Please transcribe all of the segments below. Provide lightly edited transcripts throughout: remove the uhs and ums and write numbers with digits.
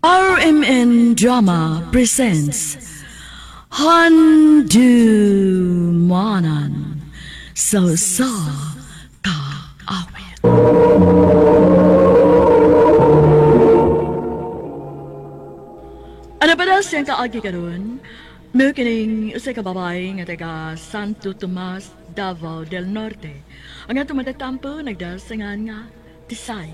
RMN Drama presents Handumanan sa sa Kaawit. Ano pa daw siyang kaagi karon? Mao kining usa ka babae nga taga Santo Tomas, Davao del Norte. Ang atong matatampo nagdasangan nga Tisay.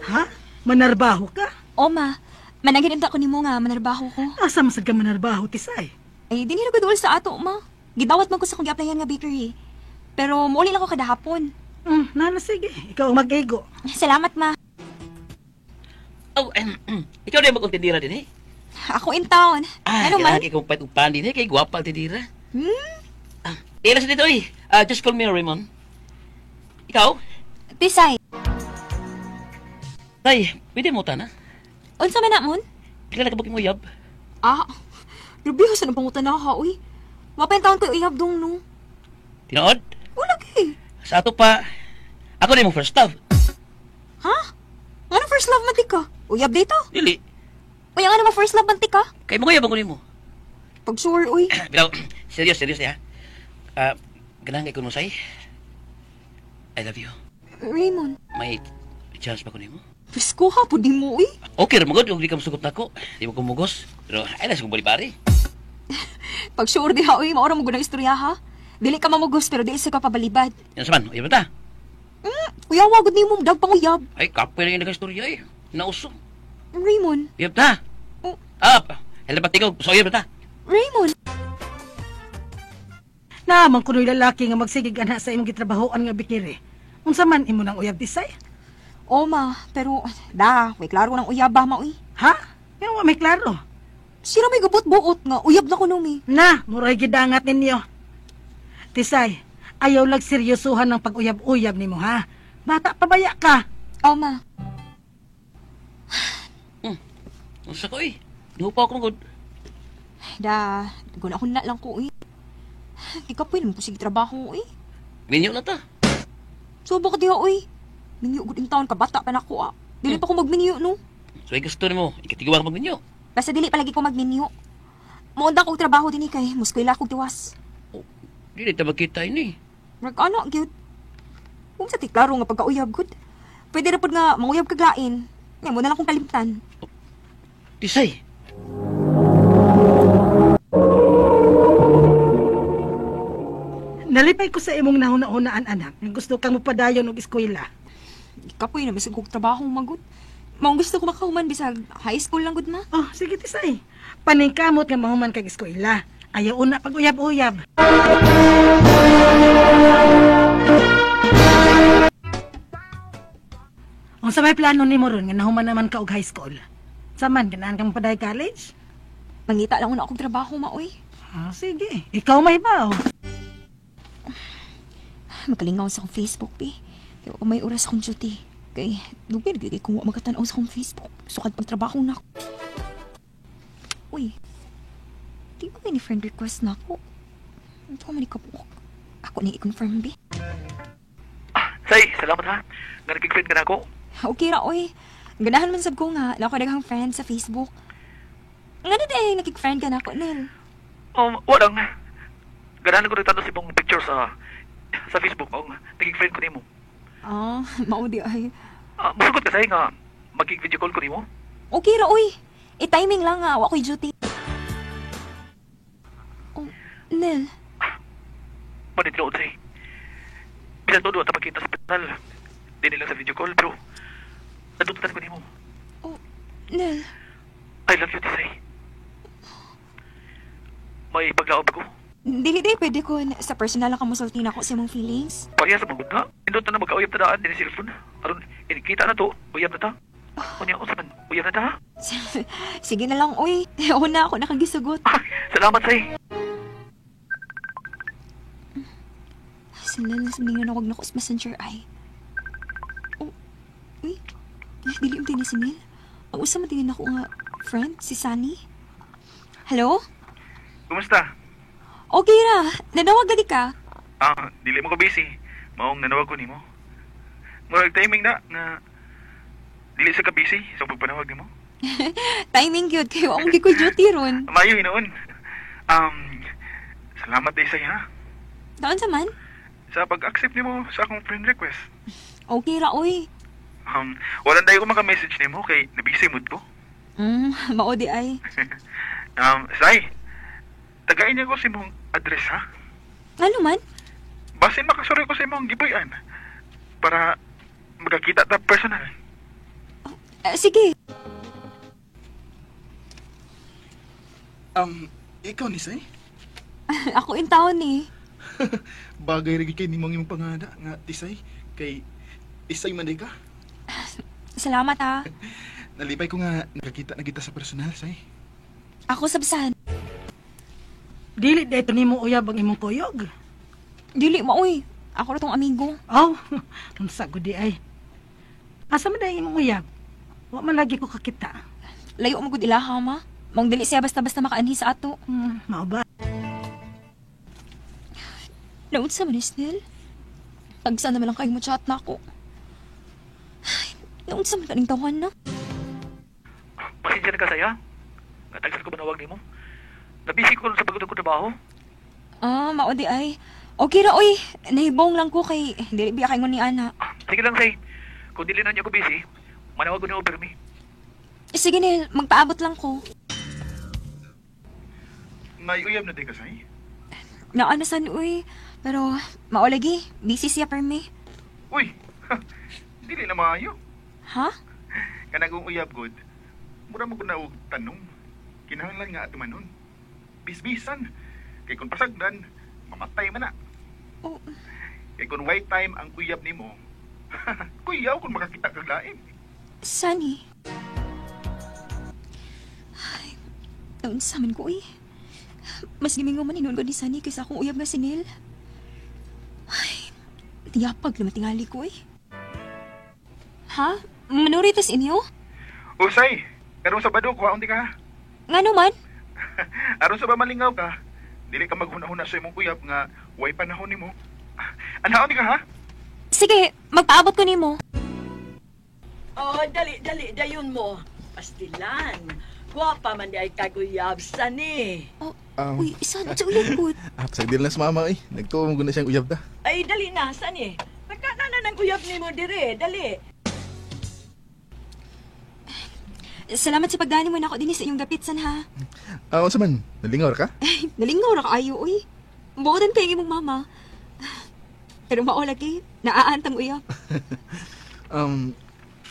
Ha? Manarbaho ka? O ma, manangin ko nimo nga manarbaho ko. Asa man sad ka manarbaho, Tisay? Ay, dinhi ra ko duol sa ato, ma. Gidawat man ko sa kong gi-applyan nga bakery. Pero muuli lang ko kada hapon. Nana, sige. Ikaw ang mag-ego. Salamat, ma. Oh, ikaw na magkuntindira din eh. Ako in town. Ah, ano man? kailangan ikaw pait upan din eh, kay gwapa ang tindira. Hmm? Ah, tira sa dito eh. Ah, just call me Raymond. Ikaw? Tisay. Tay, pwede mo ta na? Unsa man na mon? Kilala ka ba kay Uyab? Ah, grabe sa nang pangutan na ha, uy. Wa pa in town koy uyab dong no. Tinood? Wala kay. Sa ato pa, ako na mo first love. Ha? Ngano first love man ti ka? Uyab dito? Dili, Uy, ang ano ma first love man ti ka? kay mo uyab ako nimo. Pag sure, uy. Bilaw, serious, serious ya. Ah, ganahan kay kuno say. I love you. Raymond, May chance ba ko nimo? Diyos ko ha, pudi mo, uy. Okay ra magod, di ka musugot nako. Di mo kumugos. Pero ay na sa bali-bari. Pag sure di ha, uy, maura mo gunang istorya ha. Dili ka mamugos pero di isa ka pabalibad. Yan sa man, uyab na ta. Kuya, wagod ni mo, dag pang uyab. Ay, kapoy na yung nagka-istorya eh. Nauso. Raymond. Uyab ta. Oh. Ah, hello patigaw. So, uyab na ta. Raymond. Naman kuno'y lalaki nga magsigig ana sa imong gitrabahoan nga bikiri. Unsa man imo nang uyab, Tisay? O ma, pero da, way klaro ng uyab ba ma uy. Ha? Yan wa may klaro. Sira may gabot-buot nga, uyab na ko numi. Na, muray gidangat ninyo. Tisay, ayaw lag seryosuhan ng pag-uyab-uyab nimo ha. Bata pa baya ka. O ma, Unsa ko eh. Dupa ako magod. da, guna ako na lang ko uy. Di ka pwede mo sige trabaho uy. Minyo na ta. So bakit diha uy? Minyo gud in town ka bata pa nako ah. Dili pa ko magminyo no. So, ay gusto nimo. Ikatigawa ka magminyo. Basta dili palagi ko magminyo. Muunda ko og trabaho dinhi kay muskwela kog tiwas. Oh, dili ta magkita ini. Murag ana gyud. Kung sa ti klaro nga pagkauyab gud. Pwede ra pud nga manguyab kag lain. Nya mo na lang kong kalimtan. Tisay. Nalipay ko sa imong nahuna-hunaan anak. Nga gusto kang mopadayon og eskwela. Kapoy na bisag kog trabaho magud. Maong gusto ko makahuman bisag high school lang gud ma. Oh, sige Tisay. Paningkamot nga mahuman kag eskwela. Ayaw una pag-uyab-uyab. Unsa may plano nimo ron nga nahuman naman ka og high school? Saman ganahan kang paday college? Mangita lang una akong trabaho ma oy. Ah, sige. Ikaw may ba? Oh. Magkalingaw sa akong Facebook bi. Kay wa may oras akong duty. Kay dugay gyud kay kung wa makatan-aw sa akong Facebook. Sukad pagtrabaho na ako. Uy. Di ba may ni friend request na ako? Ito man ikabuok. Ako ni i-confirm bi. Say, salamat ha. Nga naging friend ka na ako. Okay ra oy. Ganahan man sab ko nga na ako daghang friend sa Facebook. Ngano di ay naging-friend ka na ako, Nel? Walang. Ganahan ko rin sa ibang picture sa Facebook mo. Naging friend ko nimo. Ah, mao di ay. Ah, musugot ka say nga magig video call ko nimo. Okay ra oy. I-timing lang nga, wa ko'y duty. Oh, Nel, Manitinuod say. Bisan todo at magkita sa personal. Di nila sa video call pero nadutan ko nimo. oh, Nel. I love you, Tisay. May paglaob ko. Dili di pwede ko sa personal lang kamusulti na ako sa imong feelings. Pareha sa mga na. Indot na na magkauyab ta daan din cellphone. Aron inikita na to, uyab na ta. Unya unsa man, uyab na ta ha? Sige na lang, oy. Una ako nakagisugot. Ah, salamat say. Si Nel, nga nawag na ko sa messenger ay. Oh, uy. Ay, dili yung ni si Nel. Ang usa man tingin ako nga friend, si Sunny. Hello? Kumusta? Okay ra. Nanawag lagi ka. Ah, dili mo ko busy. Maong nanawag ko nimo. Murag timing na nga dili sa ka busy sa pagpanawag nimo. Timing gyud kayo ang gikoy duty ron. Maayo hinuon. Um, Salamat day say ha Taon sa man? sa pag-accept nimo sa akong friend request. Okay ra oy. Wala dayo ko maka-message nimo kay nabisi mood ko. Mao di ay. Say, tagain niya ko sa imong address ha. Ano man? Basin makasuri ko sa imong gibuy-an para magkakita ta personal. Sige. Ikaw ni Say? Ako in town eh. Bagay rin kay nimong imong pangana nga Tisay kay Tisay man di ka. Salamat ha. Nalipay ko nga nakakita na kita sa personal, Say. Ako sabsan. Dili dito nimo uyab ang imong kuyog. Dili mo oy. Ako ra tong amigo. Oh, unsa gud di ay. Asa man dai imong uyab? Wa man lagi ko kakita. Layo mo gud ilaha ma. Mong dili siya basta-basta makaanhi sa ato. Mao ba? Naunsa man ni Snell? Tagsa naman lang kayo mo chat na ako. Ay, naunsa man kaning tawan na? Pasensya na ka saya. Nga tagsan ko manawag nimo. Nabisi ko ron sa pagod ko trabaho. Ah, mao di ay. Okay ra oy. Nahibong lang ko kay dili biya kay ni ana. Ah, sige lang say. Kung dili na niya ko busy, manawag ko ni over me. Sige Nel, magpaabot lang ko. May uyab na di ka, Say? Naanasan uy. Pero mao lagi, busy siya per me. Uy, dili na maayo. Ha? Kanang uyab good. Mura mo ko na og tanong. Kinahanglan nga atumanon. Bisbisan. Kay kung pasagdan, mamatay man na. Oh, Kay kung white time ang uyab nimo, kuyaw kung makakita kag lain. Sunny. Ay, naunsa man ko uy. Mas gimingo man hinuon ko ni Sunny kaysa akong uyab nga si Neil. Ay, tiyapag na matingali ko eh. Ha? Manuritas inyo? Usay, karong Sabado kuhaon di ka. Nga naman? Aron sa ba malingaw ka, dili ka maghuna-huna sa imong uyab nga way panahon nimo. Anaon di ka ha? Sige, magpaabot ko nimo. Oh, dali, dali, dayon mo. Pastilan. Gwapa man di ay kaguyab, Sani. Oh, uy, saan? Sa uyab po. Ah, pasagdil na sa mama eh. Nagtuo mo na siyang uyab ta. Ay, dali na, Sani. Pagkana na ng uyab nimo dire, dali. Salamat sa pagdani mo na ako din sa inyong dapit, san ha? Ah, unsa man? Nalingaw ra ka? Ay, nalingaw ra kaayo, uy. Buotan kay imong mama. Pero mao lagi, naaantang uyab.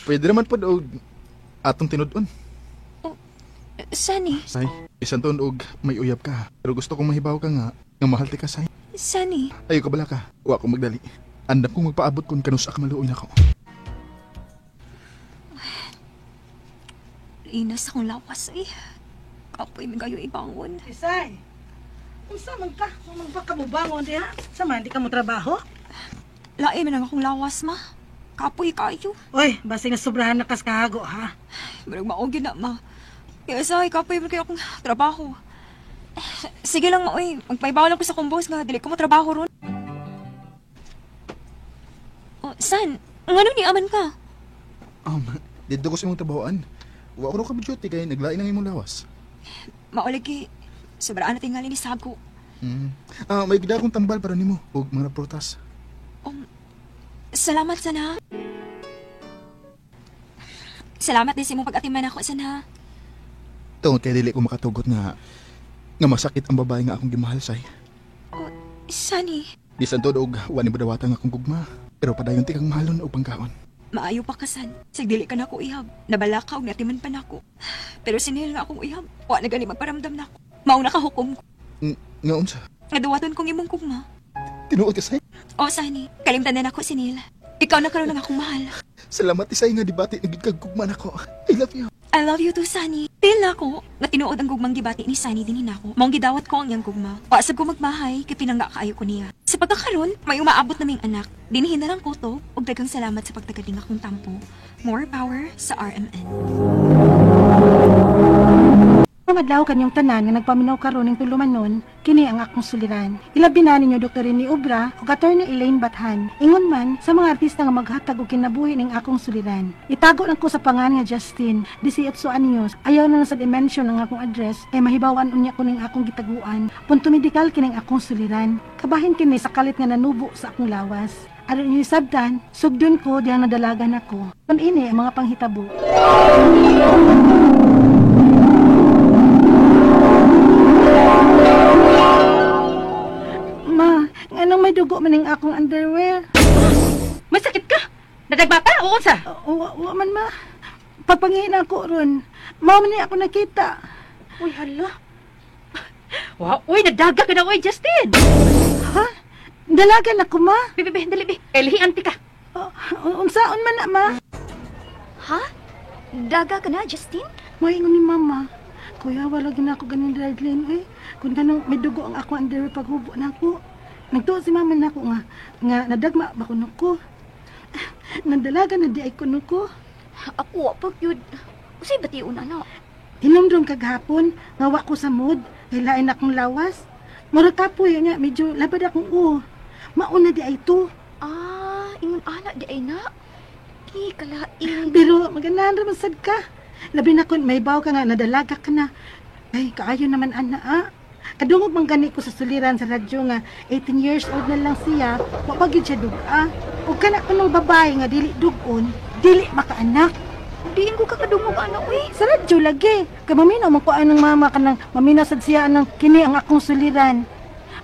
Pwede naman pod og atong tinud-on. Oh, Sunny, Say, bisan tuon og may uyab ka. Pero gusto kong mahibaw ka nga nga mahal ti ka, Say. Sunny. Ayo ka bala ka. Wa ko magdali. Andam kong magpaabot kung kanusa ka maluoy nako. Inas akong lawas eh. Kapoy man kayo ibangon. Tisay. Unsa man ka? Unsa man ka mubangon diha? Sa man di ka mo trabaho? Lain man ang akong lawas, ma. Kapoy kayo. Oy, basi nga sobrahan na kas kahago ha. Murag mao gyud na, ma. Kaya sa kapoy man kayo akong trabaho. Sige lang, ma, oy. Magpaibaw lang ko sa kong boss nga. Dili ko mo trabaho ron. Oh, San? Ngano ni aman ka? Didto ko sa imong trabahoan. Wa ko ro ka duty kay naglain ang imong lawas. Maulagi. Sobraan na tingali ni Sago. Ah, may gida akong tambal para nimo ug mga prutas. Salamat, Sana. Salamat din sa imong pag-atiman ako, Sana. Tungod kay dili ko makatugot nga nga masakit ang babae nga akong gimahal, Say. Oh, Sunny, Bisan tuod og wa nimo dawatan nga akong gugma, pero padayon ti kang mahalon og pangkaon. Maayo pa ka, San. Sigdili ka na ko ihab. Nabala ka og natiman pa nako. Pero sinil nga akong ihab. Wa na gani magparamdam nako. Mao na ka hukom ko. Nga unsa? Nga duwaton kong imong gugma. Tinuod ka, Say? O, Sunny, kalimtan na nako si Neil. Ikaw na karon ang akong mahal. Salamat Tisay nga dibati na gid kag gugma nako. I love you. I love you too, Sunny. Feel na ako nga tinuod ang gugmang gibati ni Sunny dinhi nako. Maong gidawat ko ang iyang gugma. Wa sab ko magmahay kay pinangga kaayo ko niya. Sa pagkakaron, may umaabot naming anak. Dinhi na lang ko to ug daghang salamat sa pagtagaling akong tampo. More power sa RMN. Ang adlaw kanyang tanan nga nagpaminaw karon ning tulumanon, kini ang akong suliran. Ilabi na ninyo Dr. Rene Obra ug Attorney Elaine Bathan. Ingon man sa mga artista nga maghatag og kinabuhi ning akong suliran. Itago lang ko sa pangan nga Justin, 18 anyos. Ayaw na lang sa dimension ang akong address kay mahibawan unya ko ning akong gitaguan. Punto medikal kining akong suliran. Kabahin kini sa kalit nga nanubo sa akong lawas. Aron inyo sabtan, sugdon ko diyang nadalagan ako. Kun ini ang mga panghitabo. Ma, nganong may dugo man ning akong underwear? May sakit ka? Nadagma ka o unsa? Wa man ma. Pagpangihina ako ron. Mao man ni ako nakita. Uy, hala. Wow, uy, nadaga ka na, uy, Justin. Ha? Dalagan ako ma. Be, be, be, dali, be. Kay ka. Unsaon man na ma? Ha? Daga ka na, Justin? Moingon ni mama. Kuya, wala gina ako ganin Darlene, eh. Kung ganong may dugo ang ako underwear paghubo na ako. Nagtuo si mama nako nga nadagma ba kuno ko. Nandalaga na di ay kuno ko. Ako, pag yun. Usay bation ana? Hinumdum kagahapon, nga wa ko sa mood, kay lain akong lawas. Murag kapoy nga, medyo labad akong uo. Mauna di ay to. Ah, ingon ana di ay na. Di kalain. Pero maganahan ra man sad ka. Labi na kun may baw ka nga nadalaga ka na. Ay, kaayo naman ana ah. Kadungog man gani ko sa suliran sa radyo nga 18 years old na lang siya, wa pa gyud siya dug-a. Ug kana kunong babae nga dili dugon, dili makaanak. Diin ko kakadungog ana uy. Sa radyo lagi. Kay maminaw man ko anang mama kanang maminaw sad siya anang kini ang akong suliran.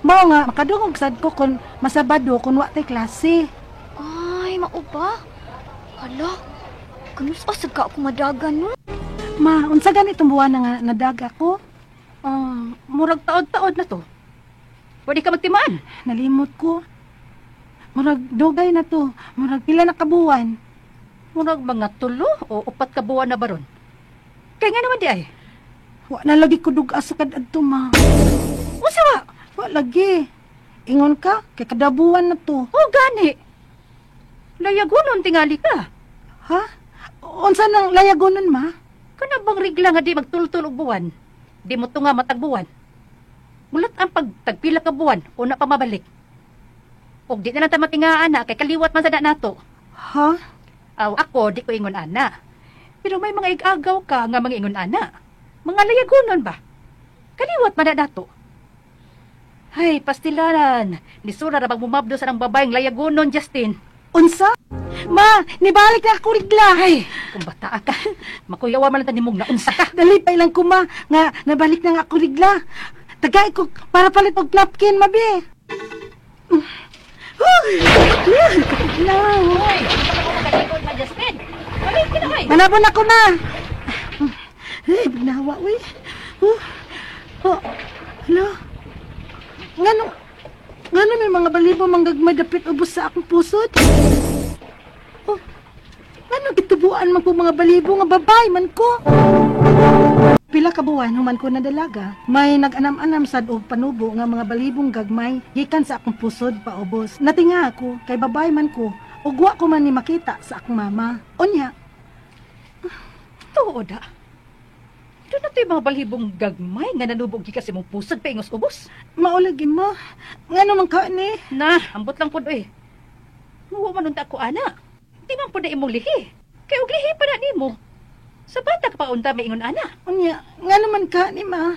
Mao nga makadungog sad ko kun masabado kun wa tay klase. Ay, mao ba? Hala. Kanus asad ka ako madaga no? Ma, unsa gani itong buwan na nga nadaga ko? Murag taod-taod na to. Pwede ka magtimaan. Nalimot ko. Murag dugay na to. Murag pila na kabuwan. Murag mga 3 o 4 ka buwan na baron. Kaya nga naman di ay. Wa na lagi ko dug-a sa kadadto ma. Unsa wa? Wa lagi. Ingon ka, kay kadabuwan na to. O gani. Layagonon tingali ka. Ha? Unsa nang layagonon ma? Kana bang rigla nga di magtultol og buwan? Di mo tunga matag buwan. Mulat ang pagtagpila ka buwan, una pa mabalik. Og di na lang ta matingaan na, kay kaliwat man sa na nato. Ha? Aw, ako, di ko ingon ana. Pero may mga igagaw ka nga mga ingon ana. Mga layagonon ba? Kaliwat man na nato. Ay, pastilanan. Nisura ra bang mumabdo sa nang babaeng layagonon, Justin. Unsa? Ma, nibalik na ako rigla. Ay, kung bata ka, makuyawa man lang tanimong naunsa ka. Dali pa ilang kuma nga nabalik na nga ako rigla. Tagay ko para palit og napkin, mabi. Hoy, Justin. Balik ka na kay. Manabon ako na. Ay, binawa, uy. Oh, oh, hala. Ngano may mga balibo manggagmay dapit ubos sa akong pusod? Oh, ngano gitubuan man ko mga balibo nga babay man ko? Pila ka buwan human ko nadalaga, may nag-anam-anam sad og panubo nga mga balibong gagmay gikan sa akong pusod paubos. Natinga ako kay babay man ko ug wa ko man ni makita sa akong mama. Unya, Tuod ah. Doon na to'y mga balhibong gagmay nga nanubog gikan sa imong pusod paingos ubos. Maulagi mo. Ngano man ka ni? Na, ambot lang pod oy. Muwa man unta ako ana. Di man pod na imong lihi. Kay og lihi pa na nimo. Sa bata ka pa unta may ingon ana. Unya, ngano man ka ni ma?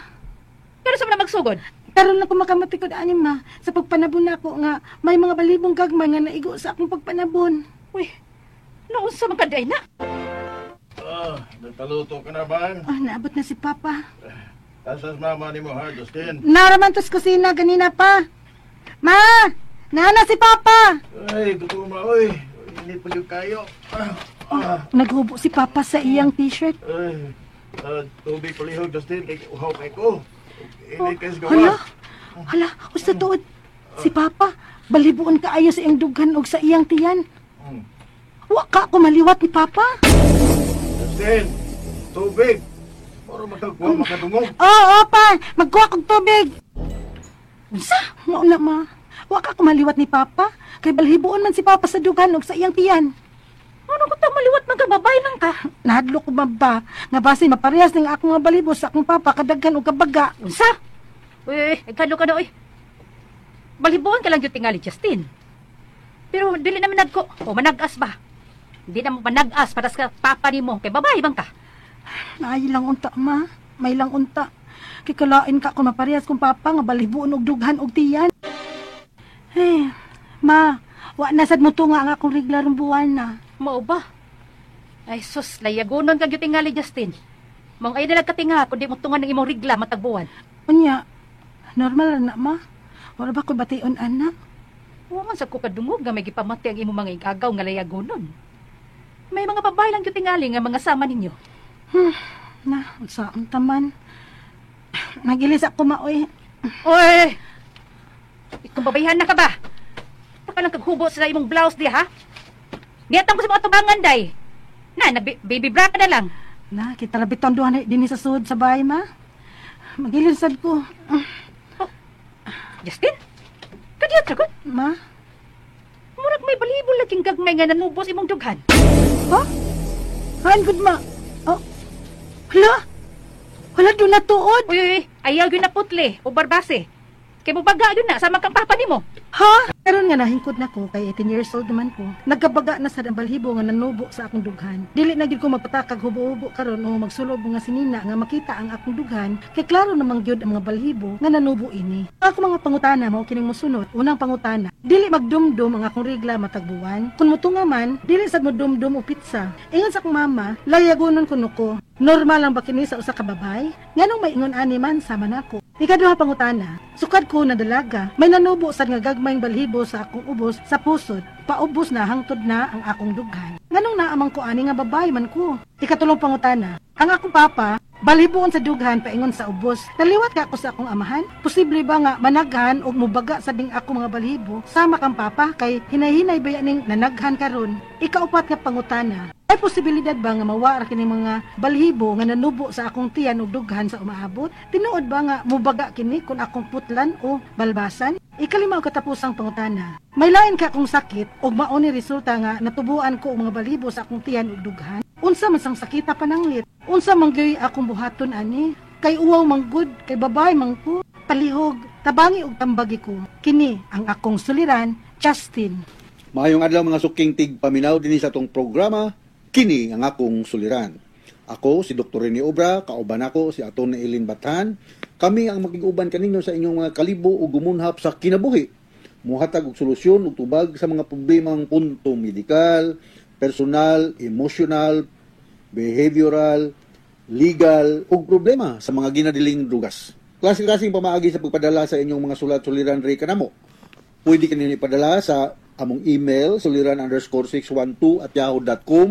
Pero sa man magsugod? Karon na ko makamatikod ani ma sa pagpanabon nako nga may mga balibong gagmay nga naigo sa akong pagpanabon. Uy, naunsa man ka day na? Ah, nagpaluto ka na ba? Ah, naabot na si Papa. Asas mama ni mo ha, Justin? Naraman tos kusina ganina pa. Ma! Nana si Papa! Ay, gutom na, oy. Init pa yung kayo. Naghubo si Papa sa iyang t-shirt. Ay, tubig palihog, Justin. Kay uhaw kay ko. Init kayo sa gawa. Hala! Hala, usta tuod. Si Papa, balibuon kaayo sa iyang dughan og sa iyang tiyan. Wa ka ako maliwat ni Papa. Justin, tubig. Para makagwa, makadungog. Oo, pa. Magkuha kog tubig. Unsa? Mao na, ma. Wa ka ako maliwat ni Papa. Kay balhibuon man si Papa sa dughan og sa iyang tiyan. Ano ko ta maliwat man ka, babae man ka? Nahadlok ko ba nga basi maparehas ning akong mga balibo sa akong papa kadaghan og kabaga. Unsa? Uy, uy, nagkadlo ka na, uy. Balhiboon ka lang yung tingali, Justin. Pero dili na managko. O manag-as ba? Hindi na mo manag-as para sa papa nimo. Kay babae bang ka? Naay lang unta, ma. May lang unta. Kikalain ka kung maparehas kong papa nga balhiboon og dughan og tiyan. Eh, ma, wa na sad mo tunga ang akong regla rong buwan na. Mao ba? Ay sus, layagonon ka gyud tingali, Justin. Mong ay nila katinga kundi mo tungan ng imong rigla matag buwan. Unya, normal ra na, ma. Wala ba ko bation ana? Wa man sa ko kadungog nga may gipamati ang imong mga igagaw nga layagonon. May mga babae lang gyud tingali nga mga sama ninyo. Na, unsaon taman. Nagilis ako, maoy. Oy! Ikong babayhan na ka ba? Taka lang kaghubo sa imong blouse di ha? Niyatang ko sa mga tubangan day. Na, na baby bra ka na lang. Na, kita rabiton duha na dinhi sa sud sa bahay, ma. Magilin sad ko. Oh, Justin? Kadiyot ra gud. Ma? Murag may balibol laging gagmay nga nanubos imong dughan. Ha? Haan gud, ma. Oh. Hala? Hala, doon na tuod. Uy, uy, uy, ayaw yun na putle o barbase. Kay mo baga yun na, sama kang papa nimo. Ha? Karon nga nahingkod na ko kay 18 years old naman ko. Nagkabaga na sad ang balhibo nga nanubo sa akong dughan. Dili na gyud ko magpatakag hubo-hubo karon o magsulob nga sinina nga makita ang akong dughan kay klaro namang gyud ang mga balhibo nga nanubo ini. Ang akong mga pangutana mao kining mosunod. Unang pangutana, dili magdumdum ang akong regla matag buwan. Kun motunga man, dili sad modumdum o pitsa. Ingon sa akong mama, layagonon kuno ko. Normal lang ba kini sa usa ka babay? Nganong may ingon ani man sama nako. Ikaduha pangutana, sukad ko na dalaga, may nanubo sad nga gagmayng balhibo sa akong ubos sa pusod. Paubos na hangtod na ang akong dughan. Nganong naamang ko ani nga babae man ko? Ikatulong pangutana, ang akong papa balhiboon sa dughan paingon sa ubos. Naliwat ka ako sa akong amahan? Posible ba nga managhan og mubaga sa ding ako mga balhibo sama kang papa kay hinay-hinay ba ning nanaghan karon? Ikaupat nga pangutana, ay posibilidad ba nga mawara kini mga balhibo nga nanubo sa akong tiyan ug dughan sa umaabot? Tinuod ba nga mubaga kini kung akong putlan o balbasan? Ikalima og katapusang pangutana, may lain ka akong sakit ug mao ni resulta nga natubuan ko og mga balhibo sa akong tiyan ug dughan? Unsa man sang sakita pananglit? Unsa man gyud akong buhaton ani? Kay uwaw man gud, kay babae man ko. Palihog, tabangi og tambagi ko. Kini ang akong suliran, Justin. Maayong adlaw mga suking tigpaminaw dinhi sa atong programa, kini ang akong suliran. Ako si Dr. Rene Obra, kauban ako si Aton Eileen Bathan. Kami ang makig-uban kaninyo sa inyong mga kalibo o gumunhap sa kinabuhi. Muhatag og solusyon ug tubag sa mga problemang punto medikal, personal, emotional, behavioral, legal ug problema sa mga ginadiling drugas. Klase-klaseng pamaagi sa pagpadala sa inyong mga sulat suliran ri kanamo. Pwede kaninyo ipadala sa among email suliran_612@yahoo.com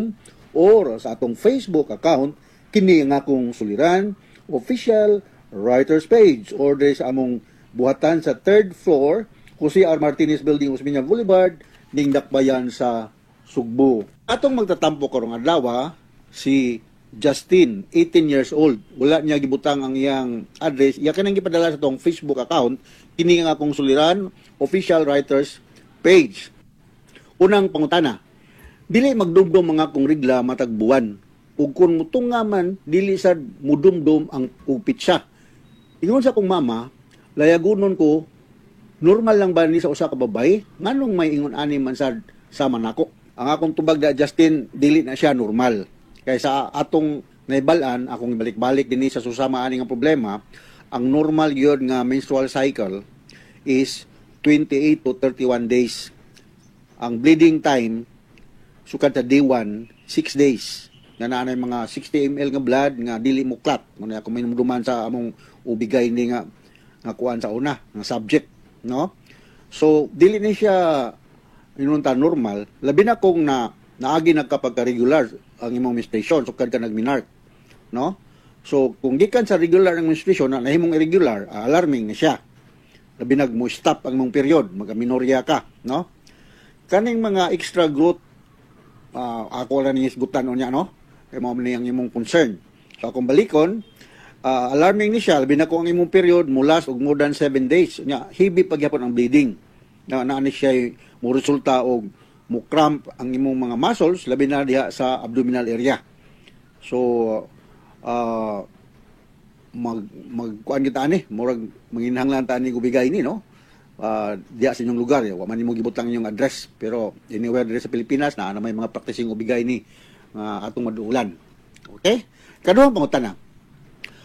or sa atong Facebook account, kini ang akong suliran official writers page, or diri sa among buhatan sa third floor, Jose R. Martinez Building, Osmeña Boulevard, ning Dakbayan sa Sugbo. Atong magtatampo karong adlaw si Justin, 18 years old. Wala niya gibutang ang iyang address. Iya kanang gipadala sa atong Facebook account, kini ang akong suliran official writers page. Unang pangutana, dili magdumdum mga akong regla matag buwan. Ug kung mutunga man, dili sad mudumdum ang upit siya. Ingon sa akong mama, layagunon ko, normal lang ba ni sa usa ka babae? Nganong may ingon ani man sad sama nako? Ang akong tubag da, Justin, dili na siya normal. Kay sa atong naibal-an, akong balik-balik dinhi sa susama ani nga problema, ang normal gyud nga menstrual cycle is 28 to 31 days. Ang bleeding time sukad sa day 1, 6 days. Nga naa nay mga 60 ml nga blood nga dili mo clot. Muna ako may duman sa among ubigay ni nga nga kuan sa una, nga subject, no? So dili ni siya inunta normal, labi na kung na naagi nagkapagka-regular ang imong menstruation sukad ka nagminark, no? So kung gikan sa regular ang menstruation na nahimong irregular, alarming na siya. Labi nag mo stop ang imong period, mag-amenorrhea ka, no? Kaning mga extra growth, ako lang ni hisgutan unya, no? Kay mao man ni ang imong concern. So akong balikon, alarming ni siya, labi na kung ang imong period mo last og more than 7 days. Nya heavy pagyapon ang bleeding. Na naa ni siya mo resulta og Mo cramp ang imong mga muscles, labi na diha sa abdominal area. So mag magkuan kita ani, murag manginahanglan ta ani OB-GYN ni, no? Diha sa inyong lugar, wa man nimo gibutang inyong address, pero anywhere diri sa Pilipinas na may mga practicing OB-GYN ni nga atong maduulan. Okay? Kaduhang pangutana.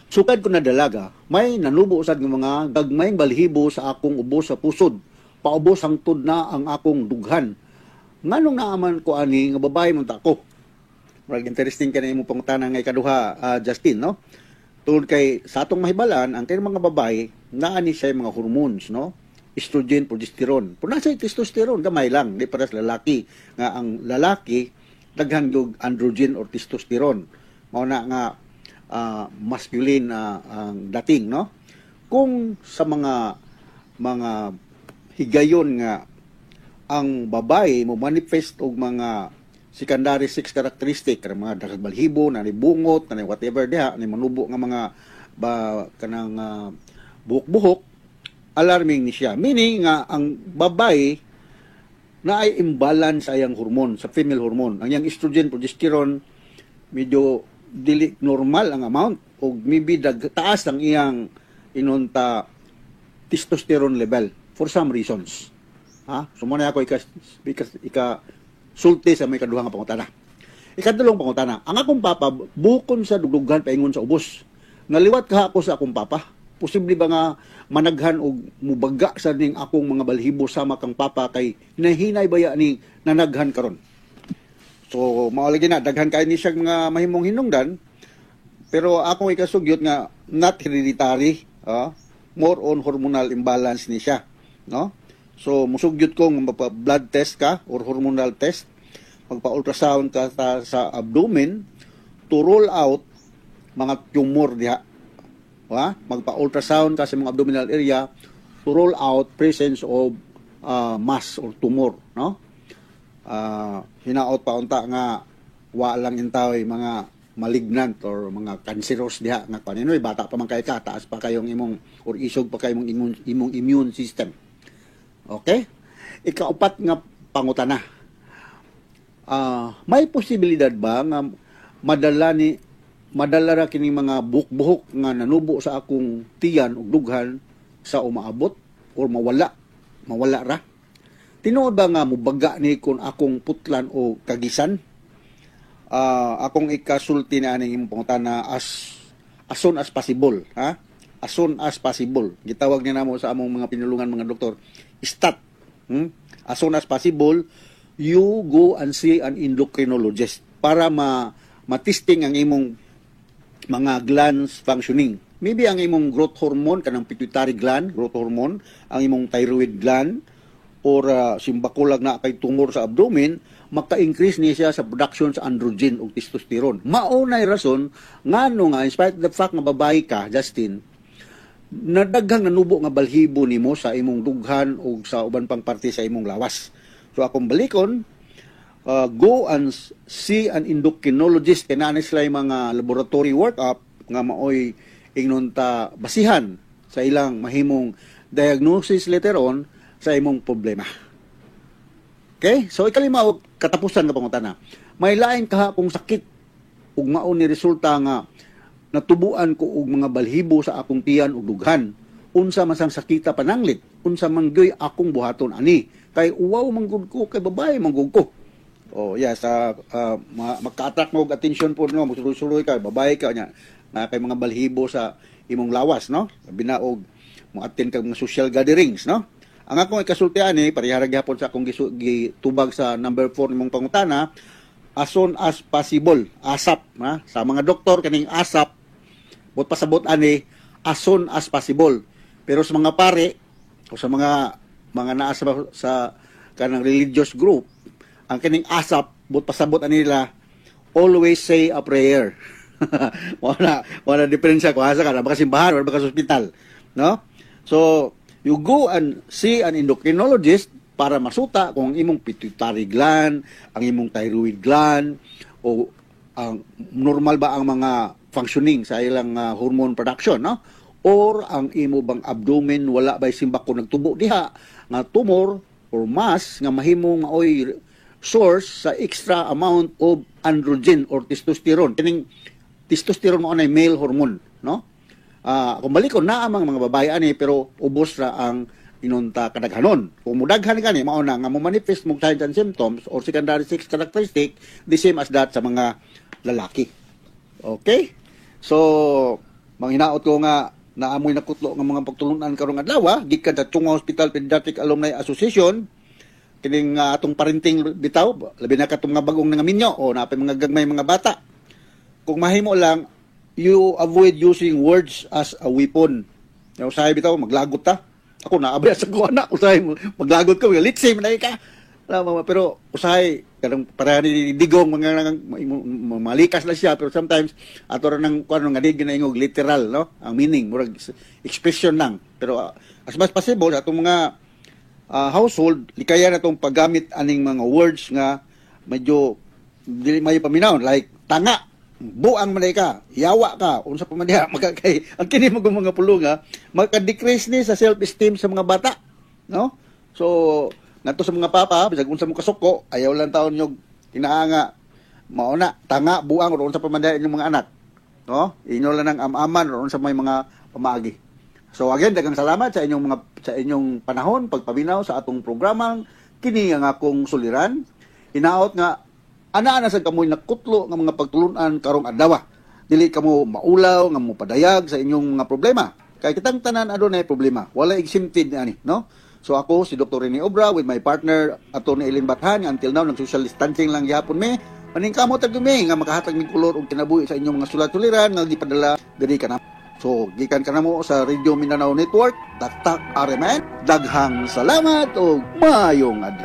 Sukad ko na dalaga, may nanubo sad nga mga gagmayng balhibo sa akong ubos sa pusod. Paubos hangtod na ang akong dughan. Nganong naaman ko ani nga babae man ta ko? Murag interesting ka na imong pangutana nga ikaduha, Justin, no? Tungod kay sa atong mahibalan, ang kay mga babae, naa ni siya mga hormones, no? Estrogen, progesterone. Kung nasa testosterone, gamay lang, di para sa lalaki. Nga ang lalaki, daghan og androgen or testosterone. Mao na nga masculine ang dating, no? Kung sa mga higayon nga ang babae mo manifest og mga secondary sex characteristic, kanang mga daghang balhibo, na ni bungot, na ni whatever diha, ni manubo nga mga ba kanang buhok-buhok, alarming ni siya. Meaning nga ang babae na ay imbalance ayang hormone, sa female hormone. Ang iyang estrogen, progesterone, medyo dili normal ang amount o maybe taas ang iyang inonta testosterone level for some reasons. Ha? So mao na ako ika sulti sa may kaduha nga pangutana. Ikadulong pangutana, ang akong papa bukon sa dugdugan paingon sa ubos. Naliwat ka ako sa akong papa. Posible ba nga managhan og mubaga sa ning akong mga balhibo sama kang papa kay nahinay baya ni nanaghan karon? So mao lagi na daghan kay ni siya mga mahimong hinungdan, pero akong ikasugyot nga not hereditary, more on hormonal imbalance ni siya, no? So musugyot ko nga magpa blood test ka or hormonal test, magpa ultrasound ka sa abdomen to rule out mga tumor diha. Ha? Magpa ultrasound ka sa mga abdominal area to rule out presence of mass or tumor, no? Hinaot pa unta nga wa lang intaway mga malignant or mga cancerous diha nga kuan. Anyway, bata pa man kay ka, taas pa kayong imong or isog pa kayong imong immune system. Okay? Ikaupat nga pangutana. May posibilidad ba nga madala ra kining mga buhok-buhok nga nanubo sa akong tiyan ug dughan sa umaabot or mawala ra? Tinuod ba nga mubaga ni kung akong putlan o kagisan? Akong ikasulti na aning imong pangutana, as soon as possible, ha? As soon as possible. Gitawag ni namo sa among mga pinulungan, mga doktor, stat. As soon as possible, you go and see an endocrinologist para ma matesting ang imong mga glands functioning. Maybe ang imong growth hormone, kanang pituitary gland, growth hormone, ang imong thyroid gland, or simbakulag na kay tumor sa abdomen, maka-increase ni siya sa production sa androgen ug testosterone. Mao nay rason ngano nga in spite of the fact nga babae ka, Justin, nadaghang nanubo nga balhibo nimo sa imong dughan ug sa uban pang parte sa imong lawas. So akong balikon, go and see an endocrinologist kay naa sila yung mga laboratory workup nga maoy ingnon ta basihan sa ilang mahimong diagnosis later on sa imong problema. Okay? So ikalima og katapusan nga pangutana. May lain kaha kong sakit ug mao ni resulta nga natubuan ko og mga balhibo sa akong tiyan ug dughan. Unsa man sang sakita pananglit? Unsa man gyud akong buhaton ani? Kay uwaw man gud ko kay babae man gud ko. Oh, yes, maka-attract mo og attention po, no, musuloy-suloy ka, babae ka nya, na kay mga balhibo sa imong lawas, no? Labi na og mo-attend kag mga social gatherings, no? Ang akong ikasulti ani, pareha ra gihapon sa akong gitubag sa number 4 nimong pangutana, as soon as possible, ASAP, ha? Sa mga doktor kaning ASAP, but pasabot ani as soon as possible. Pero sa mga pare o sa mga naa sa kanang religious group, ang kining ASAP, but pasabot ani nila, always say a prayer. Wala diferensya kung asa ka, na baka simbahan or baka sa ospital, no? So, you go and see an endocrinologist para masuta kung ang imong pituitary gland, ang imong thyroid gland, o ang normal ba ang mga functioning sa ilang hormone production, no? Or ang imo bang abdomen, wala ba simbako nagtubo diha nga tumor or mass nga mahimong maoy source sa extra amount of androgen or testosterone. Kining testosterone mao na male hormone, no? Kung balikon naa mang mga babae ani, pero ubos ra ang inunta kadaghanon. Kung mudaghan gani, mao na nga mo manifest mo signs and symptoms or secondary sex characteristic, the same as that sa mga lalaki. Okay? So, manghinaot ko nga naamoy nakutlo nga mga pagtulunan karong adlaw gikan sa Chong Hua Hospital Pediatric Alumni Association, kining atong parenting bitaw, labi na katong mga bagong nangaminyo o napay mga gagmay mga bata. Kung mahimo lang, you avoid using words as a weapon. Yung usahay bitaw, maglagot ta. Ako naabay sa ko anak, usahay maglagot ko, litsi man ka. Pero usahay kanang para ni digong mga malikas na siya, pero sometimes ato ra nang kuan nga di ginaingog literal, no, ang meaning, murag expression lang. Pero as much possible sa atong mga household, likayan na tong paggamit aning mga words nga medyo dili may paminaw, like tanga, buang man ka, yawa ka, unsa pa man diha. Magkakay ang kini mga pulong maka-decrease ni sa self-esteem sa mga bata, no? So ngadto sa mga papa, bisag unsa mo kasuko, ayaw lang taon nyo kinaanga mao na tanga, buang or unsa pa man diha inyong mga anak, no? Inyo lang ang amaman or unsa may mga pamaagi. So again, daghang salamat sa inyong panahon pagpaminaw sa atong programang kini ang akong suliran. Hinaot nga ana-ana sa kamoy nakutlo nga mga pagtulunan karong adlaw. Dili kamo maulaw nga mopadayag sa inyong mga problema. Kay kitang tanan adunay problema. Wala exempted ani, no? So ako si Dr. Rene Obra with my partner Atty. Eileen Bathan. Until now nag social distancing lang gihapon me. Paningkamot ta mi nga makahatag mig kolor og kinabuhi sa inyong mga sulat-suliran nga gipadala diri kana. So gikan kanamo sa Radio Mindanao Network, Taktak RMN. Daghang salamat ug maayong adlaw.